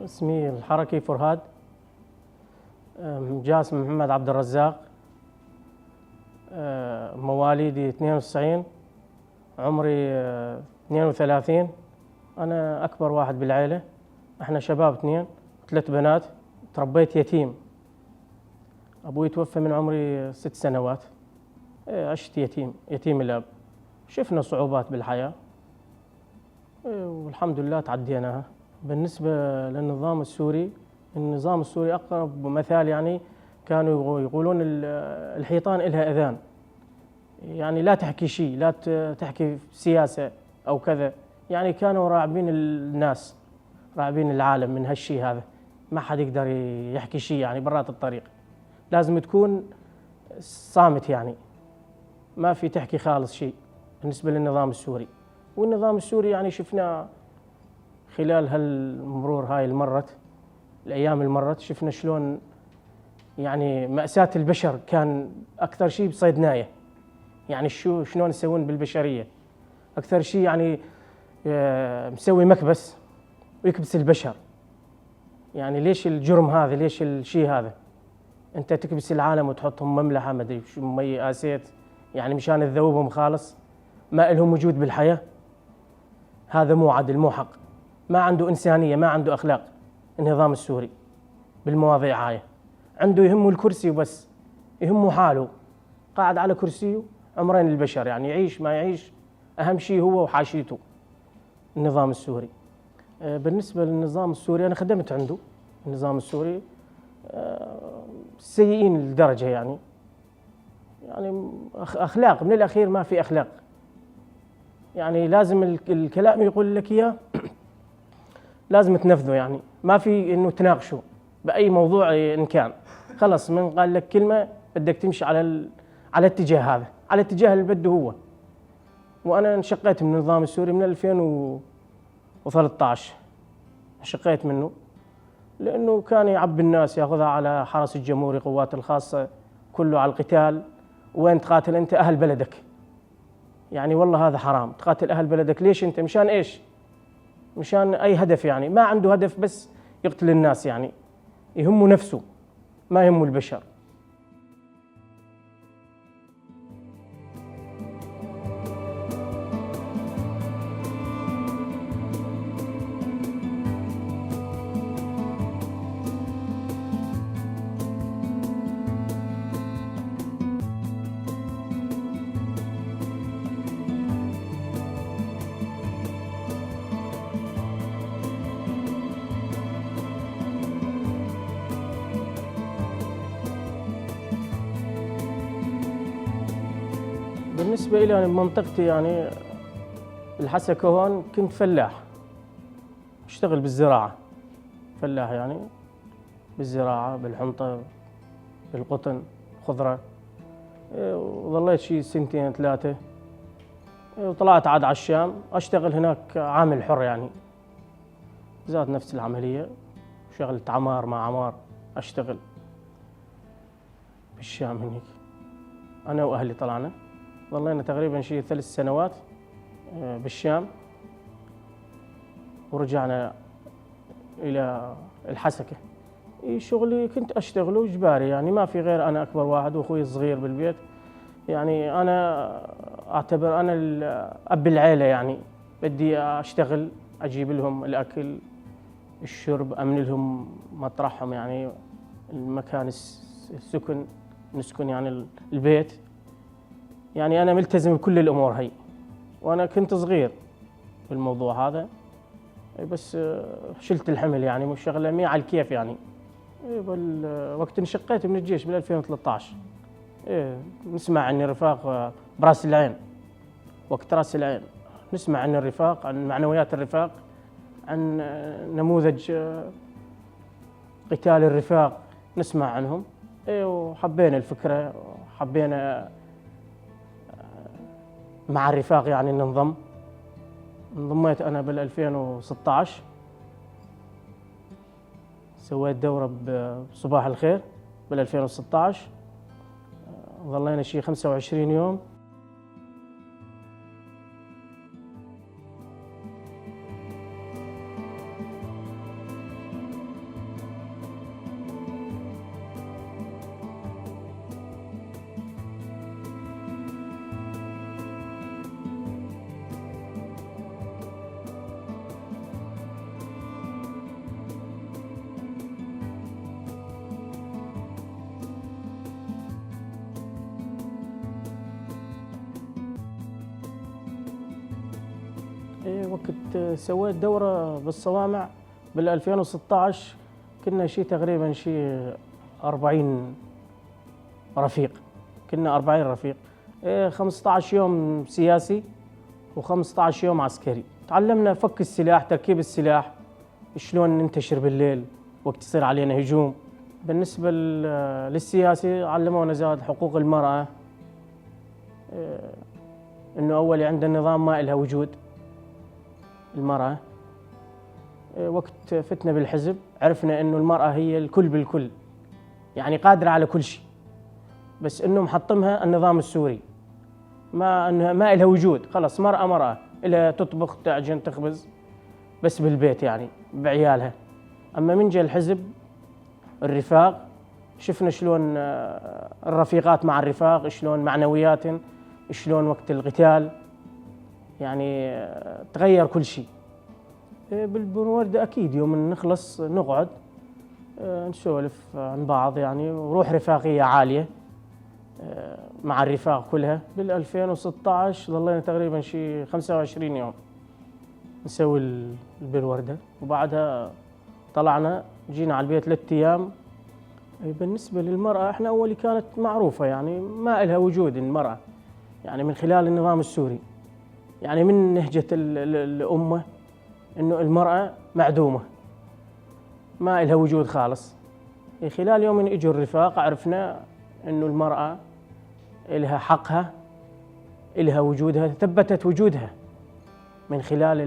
اسمي الحركي فرهاد جاسم محمد عبد الرزاق، مواليدي 92، عمري 32. أنا أكبر واحد بالعيلة، احنا شباب 2 3 بنات. تربيت يتيم، أبوي توفى من عمري 6 سنوات. عشت يتيم، يتيم الأب. شفنا صعوبات بالحياة، والحمد لله تعديناها. بالنسبة للنظام السوري، النظام السوري أقرب مثال كانوا يقولون الحيطان إلها أذان، يعني لا تحكي شيء، لا تحكي سياسة أو كذا، كانوا راعبين الناس، راعبين العالم من هالشيء هذا، ما حد يقدر يحكي شيء برات الطريق، لازم تكون صامت، ما في تحكي خالص شيء بالنسبة للنظام السوري. والنظام السوري شفنا خلال هالمرور هاي المرت، الأيام المرت، شفنا شلون مأساة البشر كان أكثر شيء بصيدنايا، شلون يسوون بالبشرية، أكثر شيء مسوي مكبس ويكبس البشر. ليش الجرم هذا، ليش الشيء هذا؟ أنت تكبس العالم وتحطهم مملحة ما أدري شو مي آسيت، مشان تذوبهم خالص، ما إلهم وجود بالحياة. هذا مو عدل، مو حق، ما عنده إنسانية، ما عنده أخلاق النظام السوري بالمواضيع هاي. عنده يهمه الكرسي وبس، يهمه حاله، قاعد على كرسيه عمرين البشر، يعيش ما يعيش أهم شيء هو وحاشيته النظام السوري. بالنسبة للنظام السوري أنا خدمت عنده النظام السوري، سيئين لدرجة يعني أخلاق من الأخير ما في أخلاق، لازم الكلام يقول لك إياه لازم تنفذه، ما في إنه تناقشه بأي موضوع إن كان، خلص من قال لك كلمة بدك تمشي على الاتجاه هذا، على الاتجاه اللي بده هو. وأنا انشقيت من النظام السوري من 2013، انشقيت منه لأنه كان يعبي الناس، ياخذها على حرس الجمهوري، قوات الخاصة، كله على القتال. وين تقاتل أنت؟ أهل بلدك، والله هذا حرام تقاتل أهل بلدك. ليش أنت؟ مشان إيش؟ مشان أي هدف؟ ما عنده هدف، بس يقتل الناس، يهمه نفسه ما يهمه البشر. بالنسبة إلي أنا بمنطقتي الحسكة هون كنت فلاح، اشتغل بالزراعة، فلاح بالزراعة، بالحنطة، بالقطن، خضرة. وظليت شي سنتين 3، وطلعت عاد على الشام اشتغل هناك عامل حر، زاد نفس العملية، شغلة عمار مع عمار، اشتغل بالشام هنيك أنا وأهلي. طلعنا ظلينا تقريباً شي 3 سنوات بالشام، ورجعنا إلى الحسكة. شغلي كنت أشتغله إجباري، ما في غير أنا أكبر واحد وأخوي الصغير بالبيت، أنا أعتبر أنا أب العيلة، بدي أشتغل أجيب لهم الأكل الشرب، أمن لهم مطرحهم، المكان السكن، نسكن البيت، أنا ملتزم بكل الأمور هي، وأنا كنت صغير بالموضوع هذا، بس شلت الحمل، مش شغلة مي على الكيف. وقت انشقيت من الجيش بال 2013، نسمع عن الرفاق براس العين، وقت راس العين نسمع عن الرفاق، عن معنويات الرفاق، عن نموذج قتال الرفاق، نسمع عنهم. وحبينا الفكرة، وحبينا مع الرفاق ننضم. انضميت أنا بال 2016، سويت دورة بصباح الخير بال 2016، ظلينا شي 25 يوم. وقت سويت دورة بالصوامع بال 2016 كنا شي تقريبا شي 40 رفيق، كنا 40 رفيق، 15 يوم سياسي و15 يوم عسكري. تعلمنا فك السلاح، تركيب السلاح، شلون ننتشر بالليل وقت يصير علينا هجوم. بالنسبة للسياسي علمونا زاد حقوق المرأة، إنه أول عند النظام ما إلها وجود المرأة. وقت فتنا بالحزب عرفنا إنه المرأة هي الكل بالكل، يعني قادرة على كل شيء، بس إنه محطمها النظام السوري، ما إنها ما إلها وجود، خلص مرأة مرأة إلها تطبخ تعجن تخبز بس بالبيت يعني بعيالها. أما من جا الحزب الرفاق شفنا شلون الرفيقات مع الرفاق، شلون معنوياتهم، شلون وقت القتال، يعني تغير كل شيء. بالبنوردة أكيد يوم نخلص نقعد نسولف عن بعض يعني، وروح رفاقية عالية مع الرفاق كلها. بال 2016 ظلينا تقريبا شي 25 يوم نسوي البلوردة، وبعدها طلعنا جينا على البيت 3 أيام. بالنسبة للمرأة احنا أول كانت معروفة يعني ما إلها وجود المرأة، يعني من خلال النظام السوري، يعني من نهجة الأمة إنه المرأة معدومة ما إلها وجود خالص. خلال يوم إن إجوا الرفاق عرفنا إنه المرأة إلها حقها، إلها وجودها، ثبتت وجودها من خلال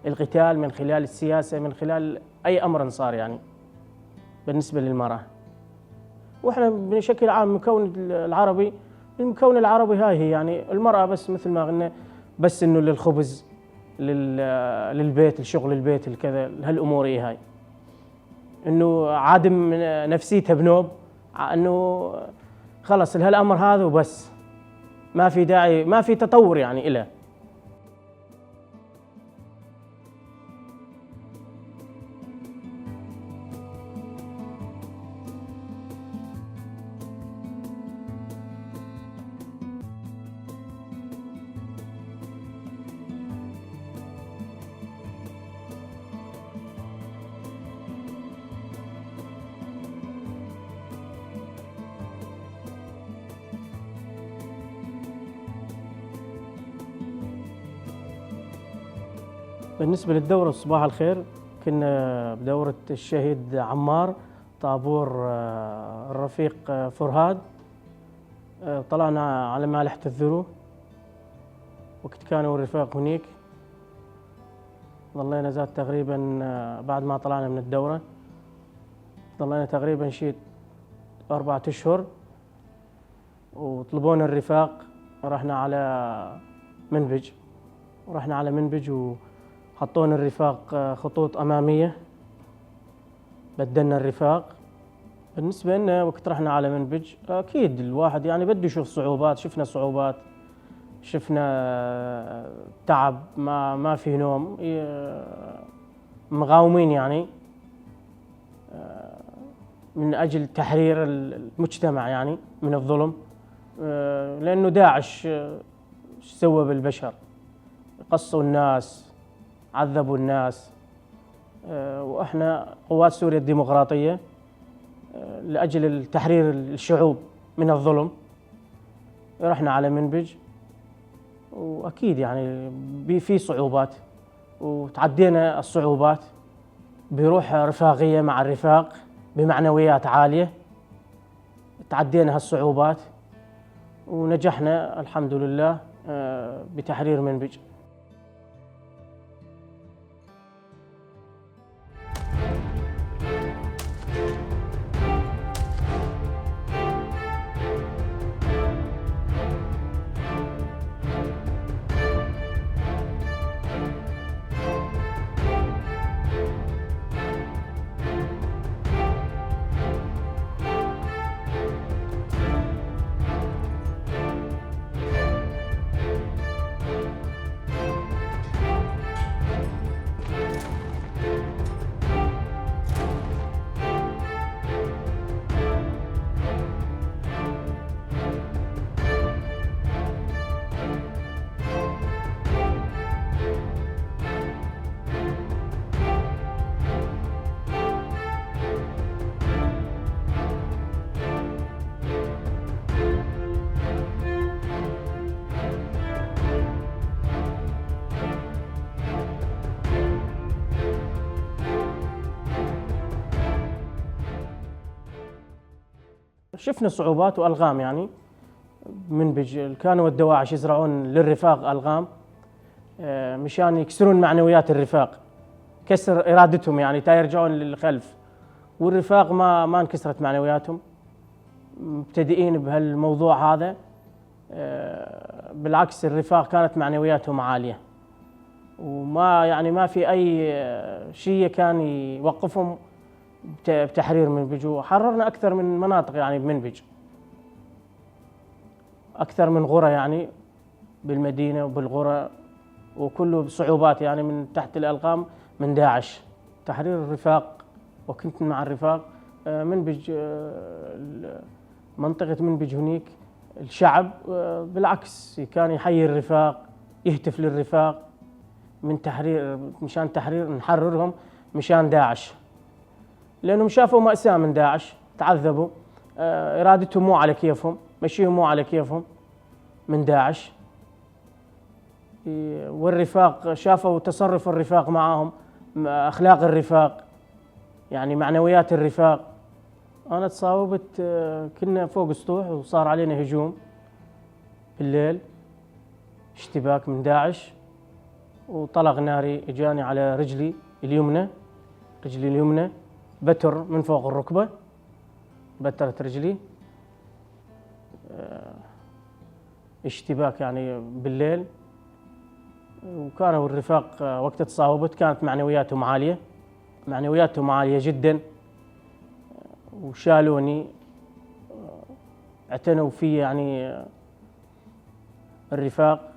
القتال، من خلال السياسة، من خلال أي أمر صار يعني بالنسبة للمرأة. وإحنا بشكل عام المكون العربي، المكون العربي هاي هي يعني المرأة بس مثل ما قلنا، بس إنه للخبز، للبيت، لشغل البيت، الكذا، هالأمور هي هاي. إنه عادم نفسيتها بنوب، إنه خلص هالأمر هذا وبس، ما في داعي، ما في تطور يعني إله. بالنسبة للدورة صباح الخير، كنا بدورة الشهيد عمار، طابور الرفيق فرهاد. طلعنا على مالحة الذرو وقت كانوا الرفاق هنيك، ظلينا زاد تقريبا بعد ما طلعنا من الدورة ظلينا تقريبا شيء 4 أشهر، وطلبونا الرفاق رحنا على منبج، ورحنا على منبج وحطونا الرفاق خطوط أمامية، بدلنا الرفاق. بالنسبة لنا وقت رحنا على منبج أكيد الواحد يعني بده يشوف صعوبات، شفنا صعوبات، شفنا تعب، ما في نوم، مغاومين يعني من أجل تحرير المجتمع يعني من الظلم، لأنه داعش سوى بالبشر، قصوا الناس، عذبوا الناس، وإحنا قوات سوريا الديمقراطية لأجل تحرير الشعوب من الظلم رحنا على منبج، وأكيد يعني في صعوبات وتعدينا الصعوبات بروح رفاقية مع الرفاق بمعنويات عالية، تعدينا هالصعوبات ونجحنا الحمد لله بتحرير منبج. شفنا صعوبات وألغام، يعني منبج كانوا الدواعش يزرعون للرفاق ألغام مشان يكسرون معنويات الرفاق، كسر إرادتهم يعني تا يرجعون للخلف. والرفاق ما انكسرت معنوياتهم، مبتدئين بهالموضوع هذا. بالعكس الرفاق كانت معنوياتهم عالية، وما يعني ما في أي شيء كان يوقفهم بتحرير منبج. وحررنا أكثر من مناطق يعني بمنبج، أكثر من غرة يعني بالمدينة وبالغرة، وكله بصعوبات يعني من تحت الألغام من داعش. تحرير الرفاق، وكنت مع الرفاق منبج، منطقة منبج هنيك الشعب بالعكس كان يحيي الرفاق، يهتف للرفاق من تحرير، مشان تحرير نحررهم مشان داعش، لأنهم شافوا مأساة من داعش، تعذبوا، إرادتهم مو على كيفهم، مشيهم مو على كيفهم من داعش. والرفاق شافوا تصرف الرفاق معاهم، أخلاق الرفاق، يعني معنويات الرفاق. أنا تصاوبت، كنا فوق سطوح وصار علينا هجوم بالليل، اشتباك من داعش، وطلق ناري اجاني على رجلي اليمنى، رجلي اليمنى بتر من فوق الركبة، بترت رجلي. اشتباك يعني بالليل، وكانوا الرفاق وقت تصاوبت كانت معنوياتهم عالية، معنوياتهم عالية جدا، وشالوني، اعتنوا في يعني الرفاق.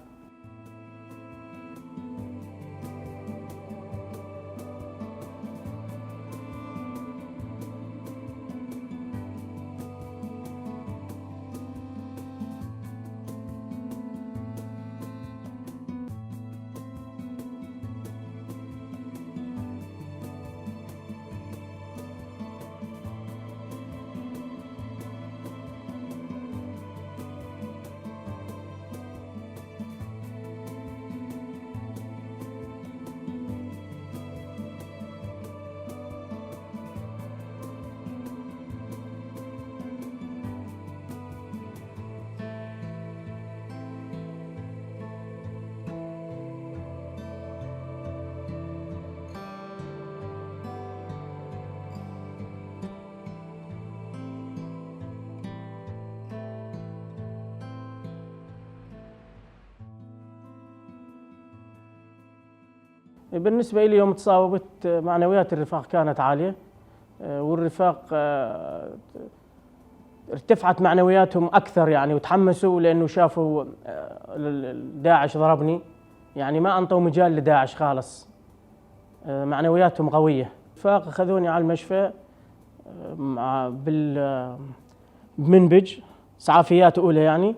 بالنسبة لي يوم تصاوبت معنويات الرفاق كانت عالية، والرفاق ارتفعت معنوياتهم أكثر يعني، وتحمسوا لأنه شافوا داعش ضربني، يعني ما أنطوا مجال لداعش خالص، معنوياتهم قوية. رفاق أخذوني على المشفى بمنبج، إسعافيات أولى يعني.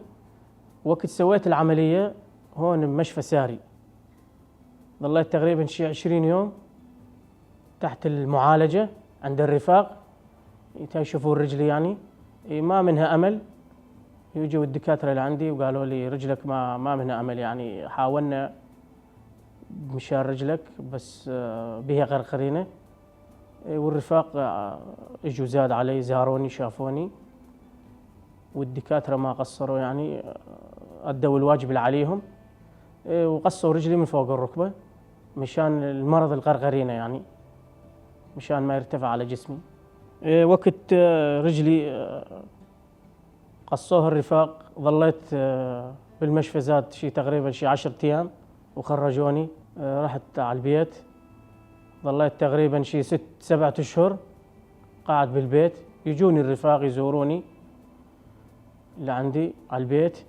وقت سويت العملية هون بمشفى ساري، ظليت تقريبا شي 20 يوم تحت المعالجة عند الرفاق، يشوفون رجلي يعني ما منها أمل. يجوا الدكاترة اللي عندي وقالوا لي رجلك ما منها أمل، يعني حاولنا مشان رجلك بس بها غرغرينة. والرفاق اجوا زاد علي، زاروني شافوني، والدكاترة ما قصروا يعني، أدوا الواجب اللي عليهم، وقصوا رجلي من فوق الركبة مشان المرض الغرغرينة يعني، مشان ما يرتفع على جسمي. وقت رجلي قصوها الرفاق، ظليت بالمشفى زاد شي تقريبا شي 10 أيام وخرجوني. رحت على البيت، ظليت تقريبا شي 6 7 أشهر قاعد بالبيت، يجوني الرفاق يزوروني اللي عندي على البيت،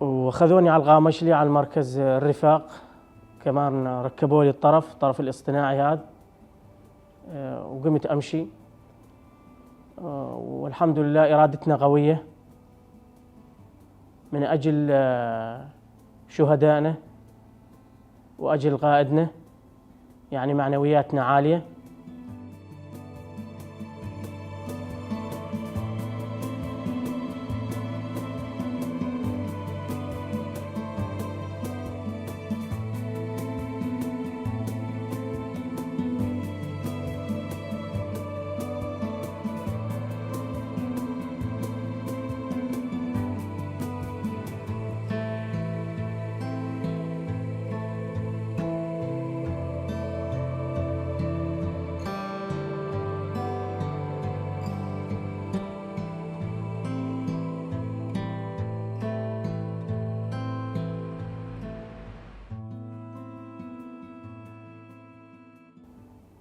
وخذوني على الغامشلي على المركز الرفاق، كمان ركبوا لي الطرف الاصطناعي هذا، وقمت أمشي، والحمد لله إرادتنا قوية من أجل شهدائنا وأجل قائدنا، يعني معنوياتنا عالية.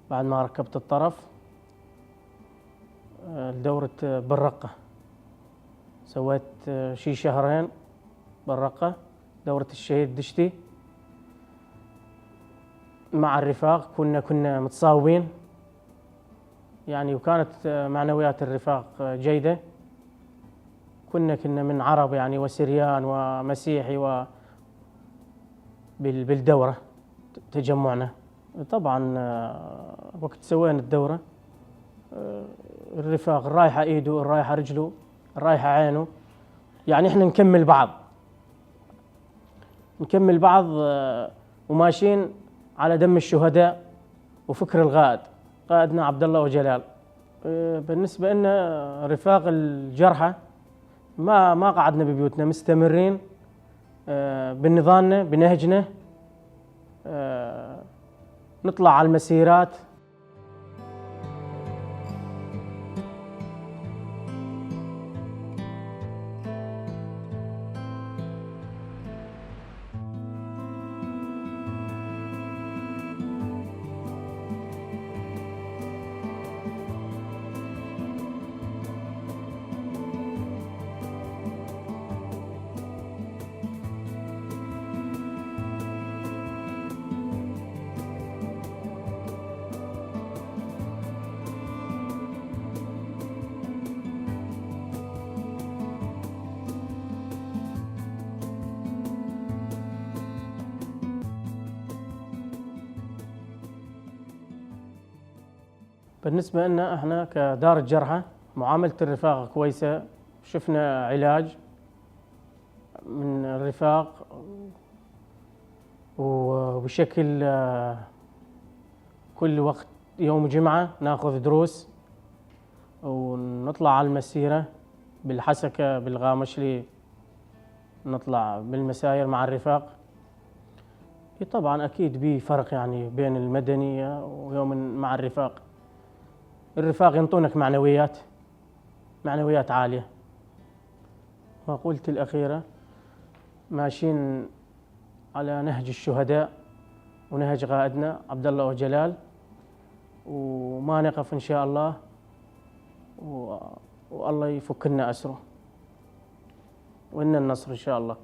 بعد ما ركبت الطرف دورة بالرقة، سويت شي شهرين بالرقة دورة الشهيد دشتي مع الرفاق، كنا متصاوبين يعني، وكانت معنويات الرفاق جيدة. كنا من عرب يعني وسريان ومسيحي و بالدورة تجمعنا. طبعا وقت سوينا الدورة الرفاق الرايحة ايده، الرايحة رجله، الرايحة عينه، يعني احنا نكمل بعض، نكمل بعض وماشيين على دم الشهداء وفكر القائد، قائدنا عبد الله وجلال. بالنسبة لنا رفاق الجرحى ما قعدنا ببيوتنا، مستمرين بنظامنا بنهجنا، نطلع على المسيرات. بالنسبة لنا احنا كدار الجرحى معاملة الرفاق كويسة، شفنا علاج من الرفاق وبشكل كل وقت يوم جمعة ناخذ دروس ونطلع على المسيرة بالحسكة بالغامشلي، نطلع بالمساير مع الرفاق. طبعا أكيد بي فرق يعني بين المدنية ويوم مع الرفاق. الرفاق ينطونك معنويات، معنويات عالية. مقولتي الأخيرة، ماشيين على نهج الشهداء ونهج قائدنا عبد الله وجلال، وما نقف إن شاء الله، والله يفك لنا أسره وإن النصر إن شاء الله.